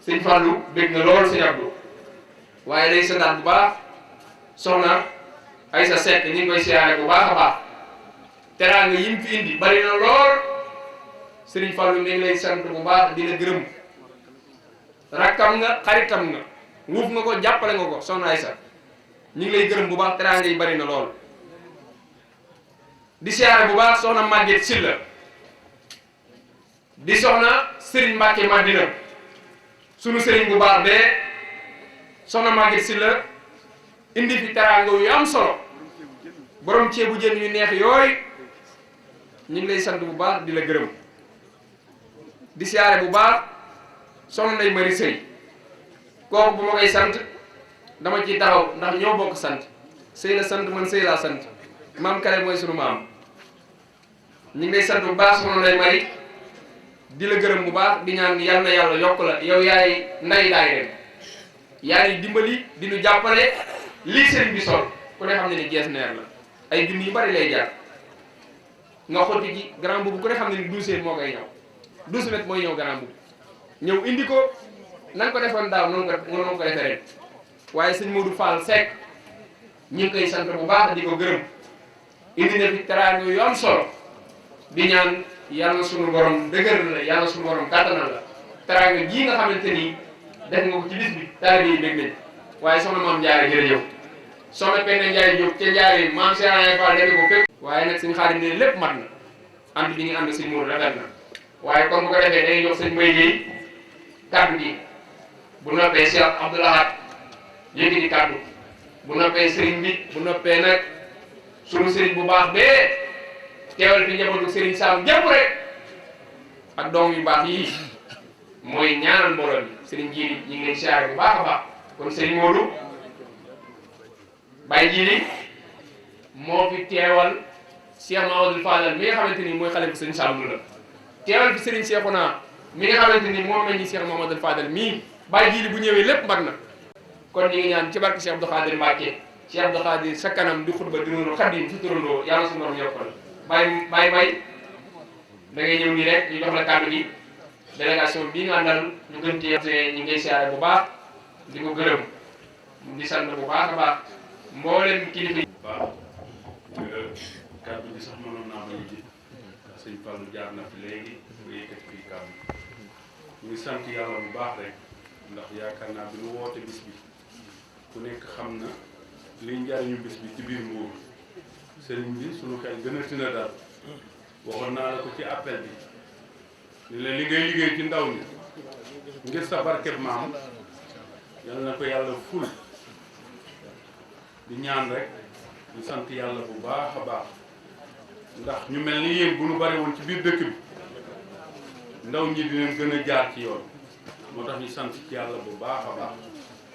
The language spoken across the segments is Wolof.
sëñ Fallou bég na lool sëñ Abdou waaye day santaat bu baax soxna Aysa Seck ñu ngi koy siyaare bu baax a baax teraanga yi mu fi indi bari na lool sëriñ Fallou mi ngi lay sant bu baax di la gërëm rakkam nga xaritam nga wuuf nga ko jàppale nga ko soxna Aysa ñu ngi lay gërëm bu baax teraanga yi bari na lool di siyaare bu baax soxna Maguette Sylla di soxna Serigne Mbacke Madina sunu Serigne bu baax bee soxna Maguette Sylla indi fi teraanga yu am solo borom ceebu jën yu neex yooyu ñu ngi lay sant bu baax di la gërëm di siyaare bu baax soxna Ndeye Marie Sey kooku bu ma koy sant dama ciy taxaw ndax ñoo bokk sant Sey la sant man Sey laa sant maam Kare mooy sunu maam ñu ngi lay sant bu baax soxna Ndeye Marie di la gërëm bu baax di ñaan yal na yàlla yokk la yow yaay nday daay dem yaa ngi dimbali di nu jàppale lii sëriñ bi sol ku ne xam ne ni gees neer la ay junni yu bari lay jaar nga xotti ci grand boubou ku ne xam ne ni 12 moo koy ñëw 12 mètres mooy ñëw grand boubou ñëw indi ko nan ko defoon daaw noonu ko defee ren waaye sëñ Modou Fall Seck ñu ngi koy sant bu baax di ko gërëm indi na fi teraanga yu am solo di ñaan yàlla sunu borom dëgër la yàlla sunu borom kàttanal la teraanga jii nga xamante ni def nga ko ci bis bi taalibe yi dégg nañ waaye soxna maam Ndiaye jërëjëf soxna Penda Ndiaye Diop ca Ndiaye maam Serigne Fall defe ko fépp waaye nag suñu xaadim ne lépp mat na ànd bi ñu ànd sëñ Mourou rafet na waaye kon bu ko defee day jox sëñ Mbaye Guèye kaddu gi bu noppee Cheikh Abdoulahat yëkkati kaddu bu noppee sëriñ bi bu noppee nag sunu sëriñ bu baax bee teewal fi njabootu sëriñ Sam jëpp rek ak doom yu baax yii mooy ñaanal mbooloo bi sëriñ Jiili ñu ngi leen siyaare bu baax a baax kon sëriñ Modou Baye Jiili moo fi teewal Cheikh Mahamadou Fadal mi nga xamante ni mooy xale bu sëriñ Sam la teewal fi sëriñ Cheikhouna mi nga xamante ni moom la ñuy Cheikh Mahamadou Fadal mii Baye Jiili bu ñëwee lépp mat na kon ñu ngi ñaan ci barke Cheikh Abdou Khadir Mbacke Cheikh Abdou Khadir sa kanam di xutba di noonu xaddim su turandoo yàlla su borom yokkal Baye da ngay ñëw nii rek ñu jox la kàddu gi délégation bii nga àndal ñu gën cee ñu ngi siyaare bu baax di ko gërëm di sant bu baax a baax mboolem kilifa yi. waaw kàddu gi sax mënoon naa bañ a ji sëñ Fallou jaar na fi léegi nga yëkkati fii kàddu ñu ngi sant yàlla bu baax rek ndax yaakaar naa bi nu woote bis bi ku nekk xam na liy njariñu bis bi ci biir Mbour sëriñ bi sunu xel gën a tina daal waxoon naa la ko ci appel bi ni la li ngay liggéey ci ndaw ñi ngir sa barkeb maam yal na ko yàlla ful di ñaan rek ñu sant yàlla bu baax a baax ndax ñu mel ni yéen bu nu bari woon ci biir dëkk bi ndaw ñi dinañ gën a jaar ci yoon moo tax ñu sant ci yàlla bu baax a baax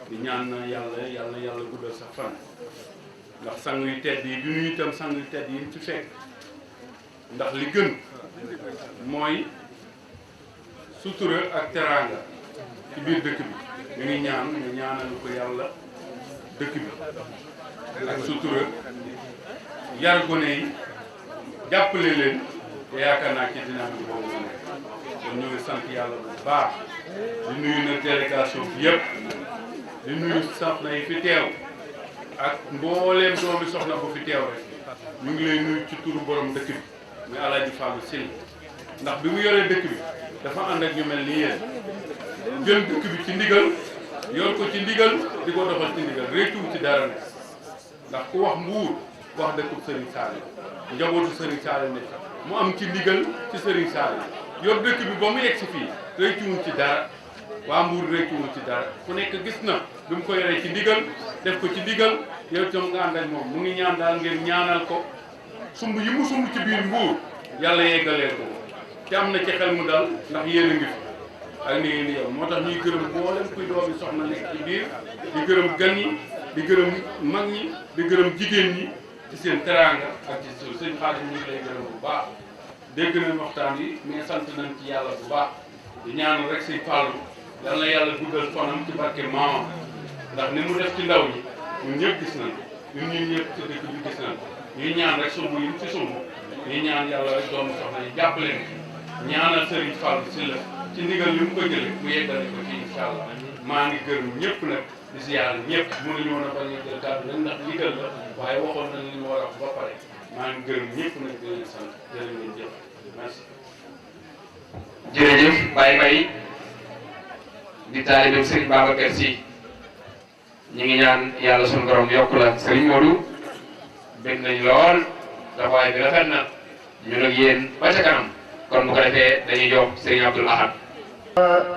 di ñaan na yàlla guddal sa fan ndax sang yu tedd yi du ñu itam sang yu tedd yi ci fekk ndax li gën mooy sutura ak teraanga ci biir dëkk bi ñu ngi ñaan nga ñaanal ko yàlla dëkk bi ak sutura yar gone yi jàppale leen te yaakaar naa ci dynamique boobu la nekk kon ñu ngi sant yàlla bu baax di nuyu nag délégation bi yëpp di nuyu soxna yi fi teew ak mbooleem doomi soxna bu fi teew rek ñu ngi lay nuyu ci turu borom dëkk bi muy Alaaji Fallou Sylla ndax bi mu yoree dëkk bi dafa ànd ak ñu mel ni yéen jël dëkk bi ci ndigal yor ko ci ndigal di ko doxal ci ndigal réccu ci dara ne ndax ku wax Mbour wax dëkkub Serigne Saliou njabootu Serigne Saliou ne mu am ci ndigal ci Serigne Saliou yor dëkk bi ba mu yegg si fii réccuwuñ ci dara waa Mbour réccuwuñ ci dara ku nekk gis na bi mu ko yoree ci ndigal def ko ci ndigal yow itam nga ànd ak moom mu ngi ñaan daal ngeen ñaanal ko sumb yi mu sumb ci biir Mbour yàlla yeggalee ko te am na ci xel mu dal ndax yéen a ngi fi ak ni ngeen di yow moo tax ñuy gërëm mboolem kuy doomi soxna nekk ci biir di gërëm gan yi di gërëm mag ñi di gërëm jigéen ñi ci seen teraanga ak ci suuf sëñ Xaadim ñu ngi lay gërëm bu baax dégg nañ waxtaan yi mais sant nañ ci yàlla bu baax di ñaanal rek sëñ Fallou yal na yàlla guddal fanam ci barke maamam ndax ni mu def ci ndaw ñi ñun ñëpp gis nañ ñun ñëpp ci dëkk bi gis nañ ñuy ñaan rek sumb yi ci sumb ñuy ñaan yàlla rek doomu soxna yi jàppale ñaanal Serigne Fallou Sylla ci ndigal li mu ko jële mu yeggale ko ci incha allah maa ngi gërëm ñëpp nag di ziar ñëpp mënuñu woon a bañ a jël kàddu nag ndax ndigal la waaye waxoon nañ li ma war a wax ba pare maa ngi gërëm ñëpp nag di leen sant jërë ngeen jëf merci. jërëjëf Baye Mbaye di taalibe Serigne Babacar Sy ñu ngi ñaan yàlla sunu borom yokk la Serigne Modou bëgg nañ lool taxawaay bi rafet na ñun ak yéen ba ca kanam kon bu ko defee dañuy jox Serigne Abdoul Ahad. la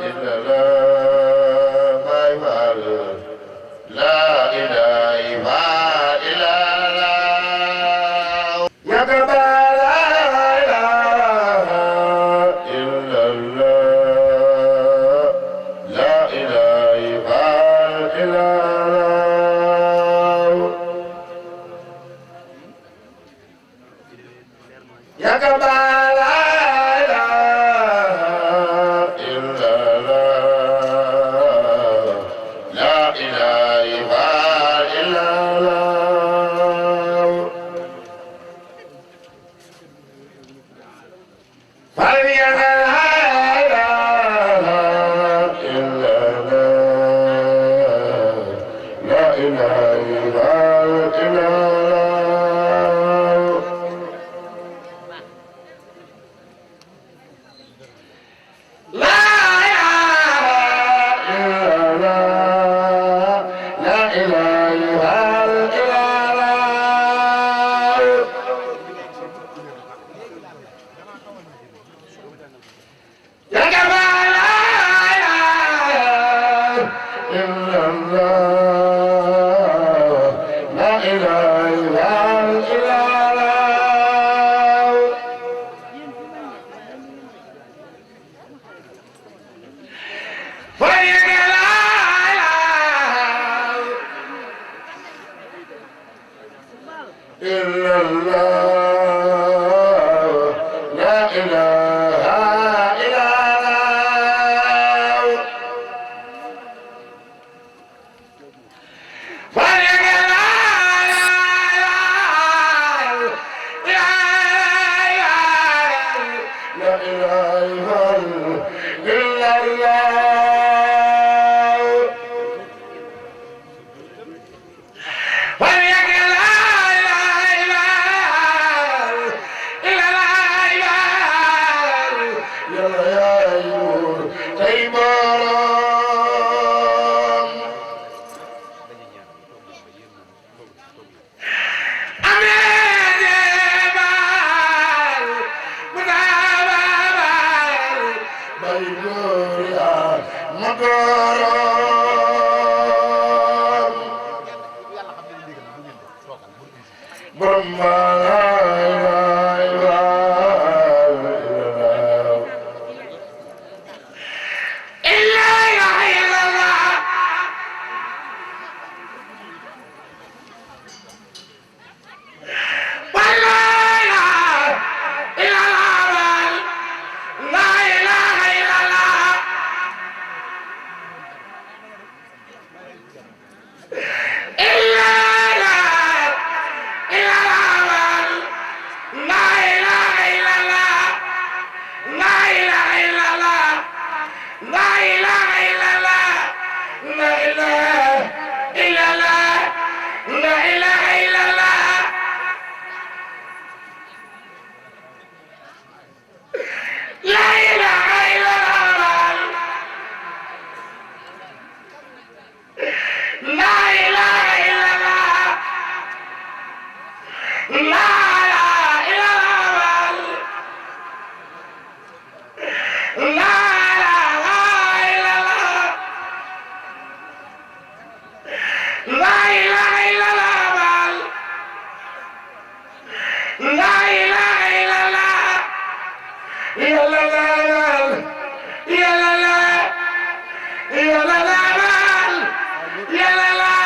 la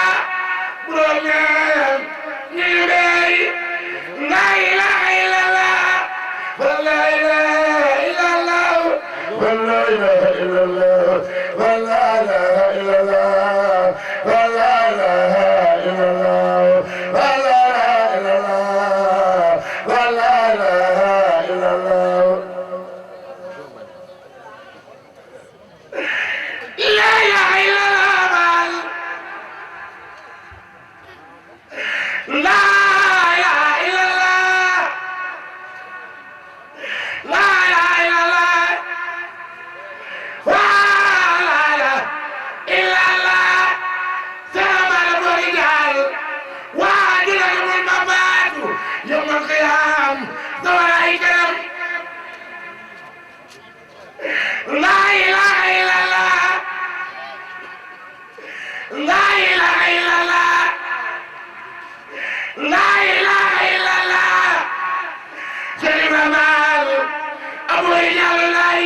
ay këram la ilaha illallah la ilaha illallah la ilaha illallah Serigne Mamal amoy yàlla lay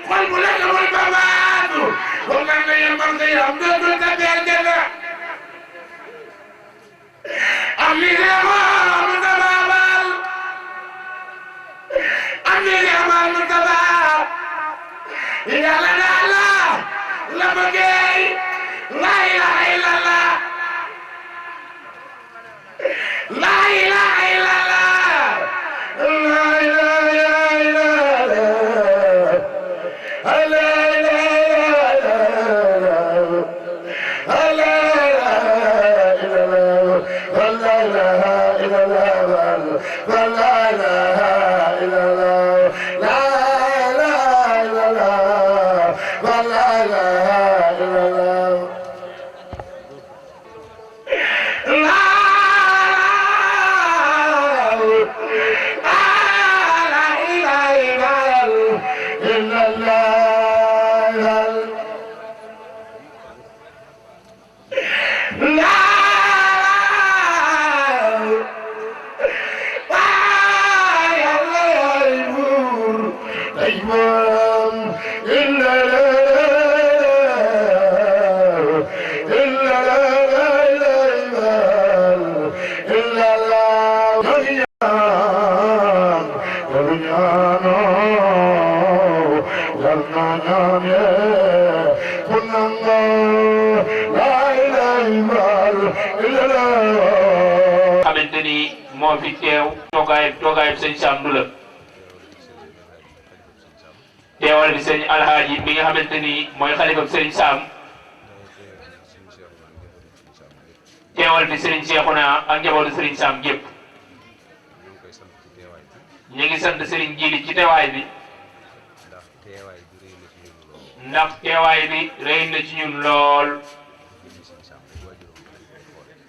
xol bu la amul babaatu ko nga yam nga yam do ta bel jëla am li am da babal am li am da ba yàlla la bëggee la ilaha illallah la ilaha illallah la ilaha xamante ni moo fi teew toogaayub sëñ Sam Ndoulla teewal bi sëñ Alhaaji bi nga xamante ni mooy xalifab sëñ Sam teewal bi sëriñ Cheikhouna ak njabootu sëriñ Sam gépp ñu ngi sant sëriñ Jili ci teewaay bi ndax teewaay bi rëy na ci ñun lool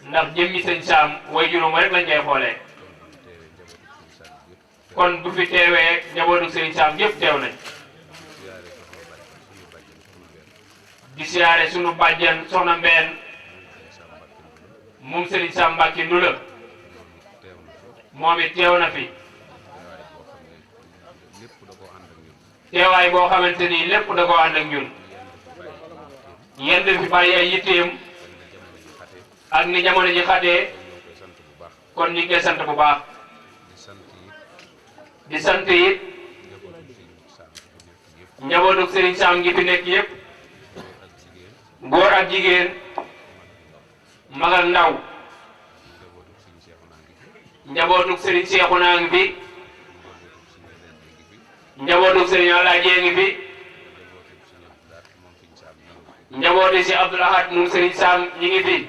ndax jëmmi sëñ Sam way juróom rek lañ koy xoolee kon bu fi teewee njabootu sëriñ Sam yëpp teew nañ di siyaare sunu bàjjan soxna Mbeen moom sëriñ Sam Mbàkke Ndoulla moom it teew na fi teewaay boo xamante ni lépp da koo ànd ak ñun yend fi bàyyi ay yitteem ak ni jamono ji xatee kon ñu ngi koy sant bu baax di sant it njabootu Serigne Sam ngi fi nekk yëpp góor ak jigéen mag ak ndaw njabootu Serigne Cheikhouna ngi fi njabootu Serigne Alaaji ngi fi njabootu si Abdoul Ahad moom Serigne Sam ñi ngi fi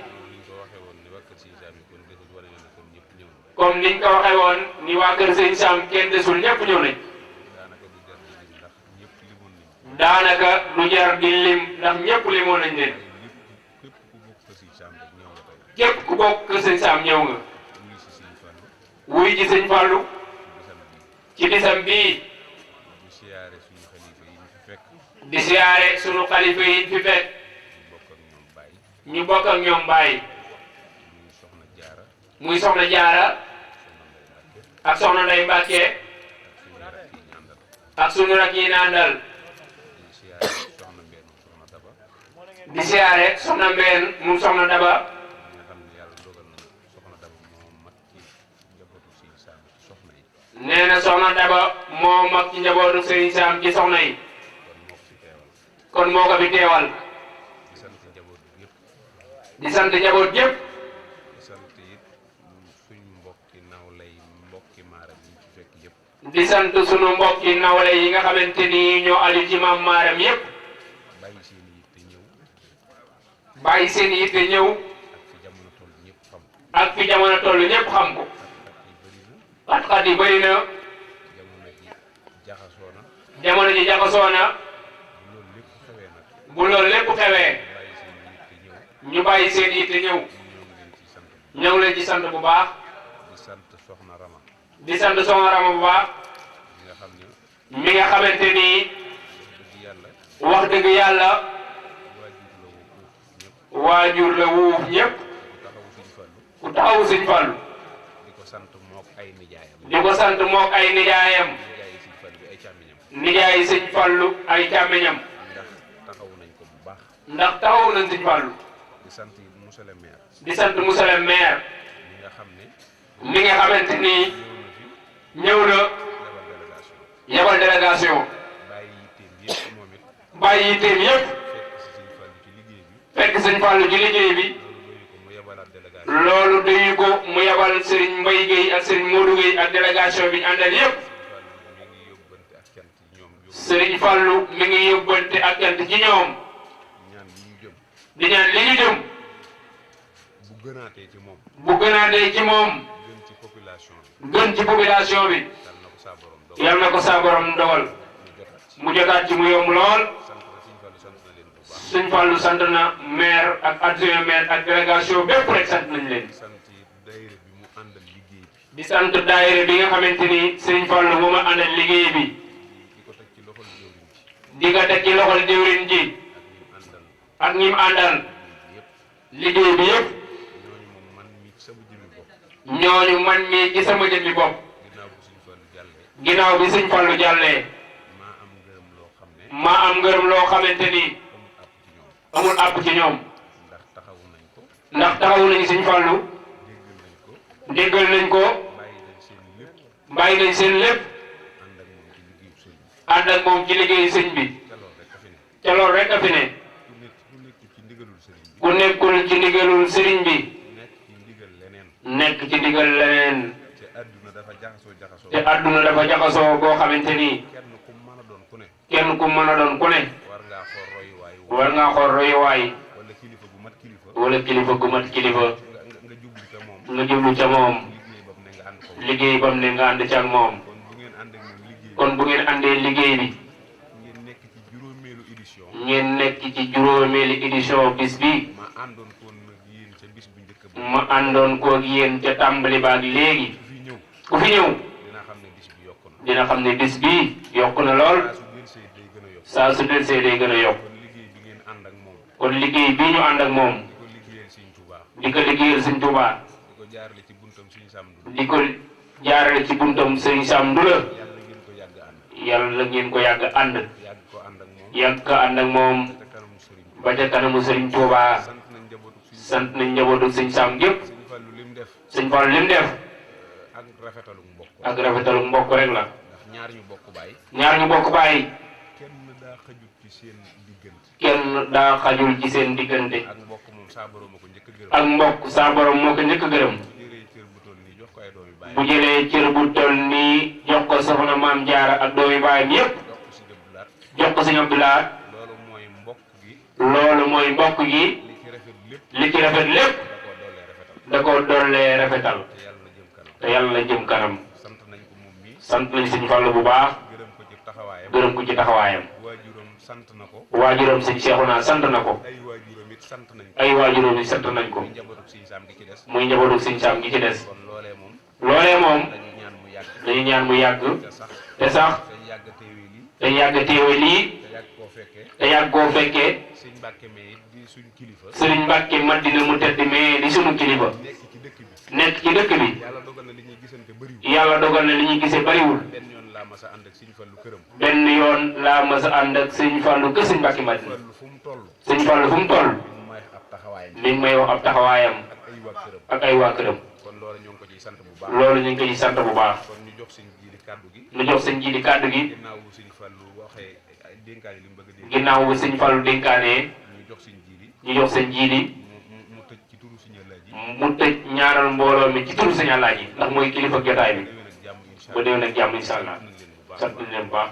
comme niñ ko waxee woon ni waa kër Serigne Sam kenn desul ñëpp ñëw nañ daanaka lu jar di lim ndax ñëpp limoon nañ leen képp ku bokk kër Serigne Sam ñëw nga wuy ji Serigne Fallou ci bisam bii di siyaare sunu xalifa yi fi fekk ñu bokk ak ñoom bàyyi muy soxna Jaara ak soxna Ndey Mbàkke ak sunu rak yi nandal di siyaare soxna Mbeen mu soxna Daba nee na soxna Daba moo mag ci njabootu Serigne Sam ci soxna yi kon moo ko fi teewal di sant njaboot yëpp di sant sunu mbokki nawle yi nga xamante ni ñoo aju ci maam maaram yëpp bàyyi seen yitte ñëw ak fi jamono toll ñëpp xam ko xat-xat yi bëri na jamono ji jaxasoo na bu loolu lépp xewee ñu bàyyi seen yitte ñëw ñëw leen ci sant bu baax di sant soxna Rama bu baax mi nga xamante ni wax dëgg yàlla waajur la wuuf ñëpp ku taxawu sëñ Fallu di ko sant mook ay nijaayam nijaayi sëñ Fallu ay càmmiñam ndax taxawu nañ sëñ Fallu di sant monsieur le maire mi nga xamante ni ñëw na yebal délégation bàyyi yitteem yëpp fekk sëñ Fallu ci liggéey bi loolu dañu ko mu yebal Serigne Mbaye Gueye ak Serigne Modou Gueye ak délégation bi ñu àndal yëpp Serigne Fallu mi ngi yóbbante ak cant ci ñoom di ñaan li ñu jëm bu gënaatee ci moom gën ci population bi yal na ko saa borom dogal mu jotaat ci mu yomb lool sëñ Fallu sant na maire ak adjoint maire ak délégation bépp rek sant nañ leen di sant daayira bi nga xamante ni sëñ Fallu moom a àndal liggéey bi di ko teg ci loxol jëwriñ ji ak ñi mu àndal liggéey bi yëpp ñooñu man mii ci sama jëmmi bopp ginnaaw bi sëñ Fallu jàllee maa am ngërëm loo xamante ni amul àpp ci ñoom ndax taxawu nañu sëñ Fallu déggal nañ ko bàyyi nañ seen lépp ànd ak moom ci liggéeyu sëñ bi ca loolu rek a fi ne ku nekkul ci ndigalul sëriñ bi nekk ci ndigal leneen te àdduna dafa jaxasoo boo xamante ni kenn ku mën a doon ku ne war ngaa xool royuwaay wala kilifa gu mat kilifa nga jublu ca moom liggéey bam ne nga ànd ca ak moom kon bu ngeen àndee liggéey bi ngeen nekk ci juróomeelu édition bis bi ma àndoon koog yéen ca tàmbali baag léegi ku fi ñëw dina xam ne bis bi yokku na lool saa su delsee day gën a yokk kon liggéey bii ñu ànd ak moom di ko liggéeyal sëñ Touba di ko jaarale ci buntam sëñ Sam Ndoulla yàlla ngeen ko yàgg ànd yàgg ko ànd ak moom ba ca kanamu sëriñ Touba sant nañ njabootu sëñ Sam gépp sëñ Fallu lim def ak rafetalu mbokk rek la ñaar ñu bokk bàyyi kenn daa xajul ci seen diggante ak mbokk saa borom moo ko njëkk a gërëm bu jëlee cër bu toll nii jox ko soxna maam Jaara ak doomi baayam yépp jox ko sëñ Abdoulaye loolu mooy mbokk gi li ci rafet lépp da ko dollee rafetal te yàlla na jëm kanam sant nañ sëñ Fallu bu baax gërëm ko ci taxawaayam waajuram sëñ Seexuna sant na ko ay waajuram it sant nañ ko muy njabootu sëñ Sam gi ci des loolee moom dañu ñaan mu yàgg te sax te yàgg teewe lii te yàgg koo fekkee sëriñ Mbàkke Madina mu tedd mais di sunu kilifa nekk ci dëkk bi yàlla dogal na li ñuy gisee bariwul benn yoon laa mas a ànd ak sëñ Fallu kër sëñ Mbàkke Madina sëñ Fallu fu mu toll mi ngi may wax ab taxawaayam ak ay waa këram loolu ñu ngi ko ci sant bu baax ñu jox sëñ ji di kàddu gi ginnaaw bu sëñ Fallu dénkaanee ñu jox sëñ ji di mu tëj ñaaral mbooloo mi ci turu sëñ Alaaji ndax mooy kilifa jotaay bi ba déwén ak jàmm incha allah sant nañ leen bu baax.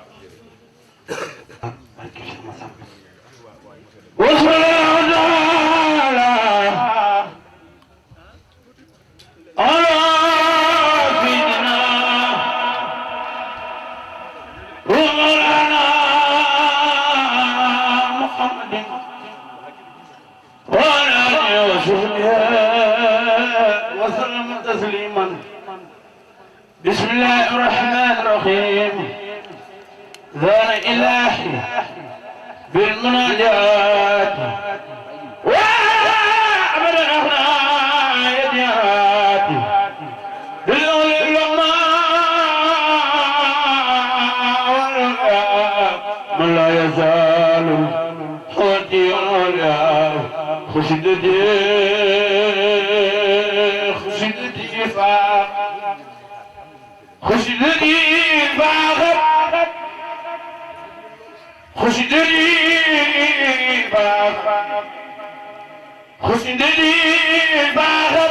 بسم الله الرحمن الرحيم زان إلهي بالمناجات وأبدا أخنا يدياتي بالأولي لما من لا يزال حوتي ولا خشدتي فاق خشدتي فاق خشدتي فاق خشدتي فاق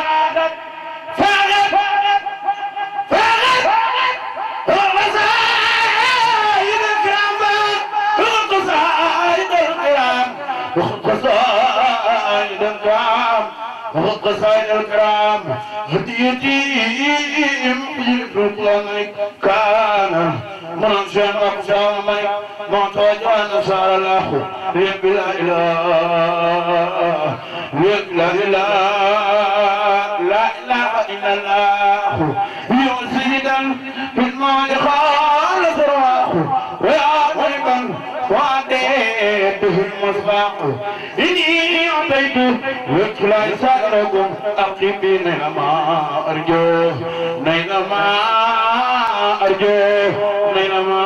قصائد الكرام هديتي بجلد كان منشأ وقشا ملك معتوجا نصار الله رب لا إله لا إله لا إله إلا الله يوسيدا في المال خالص رواه ويا قربا وعديته المصباح إني أعطيت وكلا يسألكم أقيم نينما أرجو نينما أرجو نينما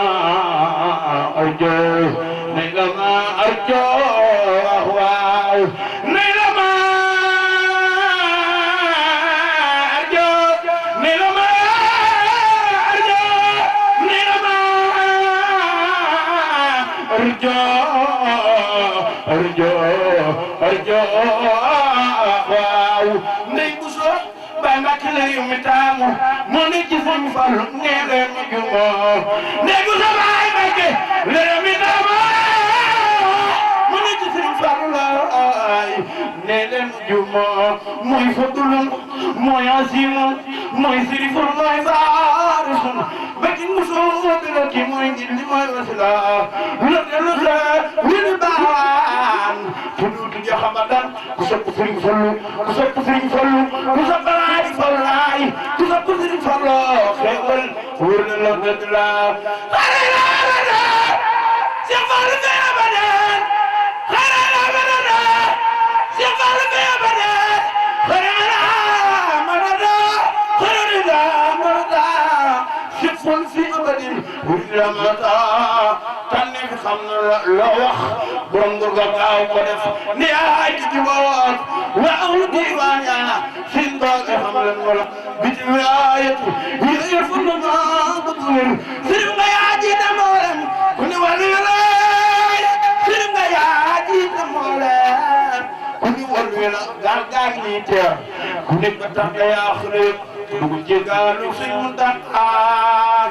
أرجو نينما أرجو أهواء نينما أرجو نينما أرجو نينما أرجو أرجو أرجو waaw ndey bu so bay Mbàkke la yu mi taamu moo ne ci Sëñ Fallu nee leen ma jumoo ndey bu so bay Mbàkke la yu mi taamu moo ne ci Sëñ Fallu laay nee leen ma jumoo mooy fadlun mooy asimun mooy sirifun mooy baarisun baki muso dina ki mooy ngi li mooy wasila lu delu sa wili baan tudutu jaxamadan ku sopp Sëriñ Fallu ku sopp Sëriñ Fallu ku sopp Alaaji Fallu laay ku sopp Sëriñ Fallu xewal wóor na la dëgg la xare la bada Cheikh Fallu fee abadan xare la bada Cheikh Fallu fee abadan xare la manada xare la manada Cheikh Fallu fee abadan wóor na la mata tànne fi xam na la wax borom ngur ga gaaw ko def ni ay ci jiwoon wa ahlu diiwaan yaa sin doog xam leen wala biti wilaayat yi fu nu ma bëgg sëriñ nga yaa jiite mboolem ku ni wàllu lay sëriñ nga yaa jiite mboolem ku ni wàllu la gaal gaal nii teew ku ni ba tax nga yaa xëre dugg ci gaalu sëñ mu Dakar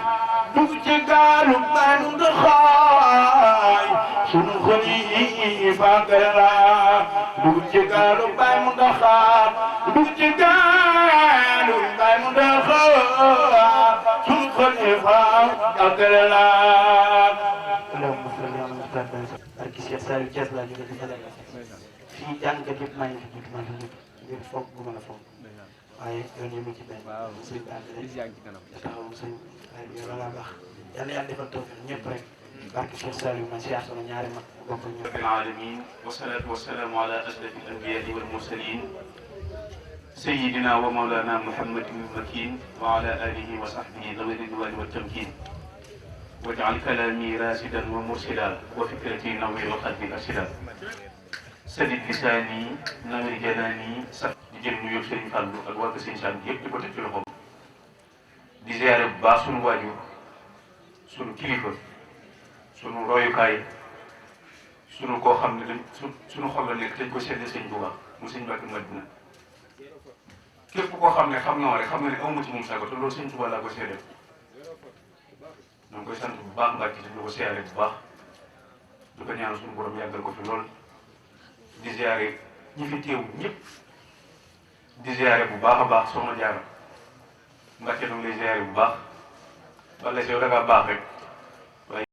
dugg ci gaalu bay mu Dakar sunu xalifa la dugg ci gaalu bay mu Dakar dugg ci gaalu bay mu Dakar sunu xalifa la Allahumma salli ala Mustafa barki Cheikh Saliou Thiès laa jóge di fii jàngkat yëpp maa ngi fi jiitu maa ngi fi ngir foog bu mën a foog waaye yoon yi mu ci benn sëñ bi ànd rek taxaw sëñ yow la baax yàlla yàlla defal tawfiq ñëpp rek barke Cheikh Saliou man siyaar sama ñaari mag bokk ñu rabbil alamin wassalatu wassalamu ala ashrafil anbiya'i wal mursalin sayyidina wa mawlana muhammadin makin wa ala alihi wa sahbihi dhawi ridwani wat tamkin waj'al kalami rasidan wa mursida wa fikrati nawwir wa qalbi arshida sadid lisani nawwir janani sax di jël nu yóbbu Sëriñ Fallu ak waa Sëriñ Sam yëpp di ko teg ci loxoom di ziyaare bu baax sunu waajur sunu kilifa sunu royukaay sunu koo xam ne dañ sunu xol la nekk dañ ko seede Sëñ Tuubaa mu Sëñ Mbàkke Madina képp koo xam ne xam na rek xam na ne amu ci moom sago te loolu Sëñ Tuubaa laa ko seede ñoo ngi koy sant bu baax Mbàkke te di ko siyaare bu baax di ko ñaanal sunu borom yàggal ko fi lool di ziyaare ñi fi teew ñëpp di ziyaare bu baax a baax soxna Jaara Mbàkke dong lay ziyaare bu baax wala si yow da ngaa baax rek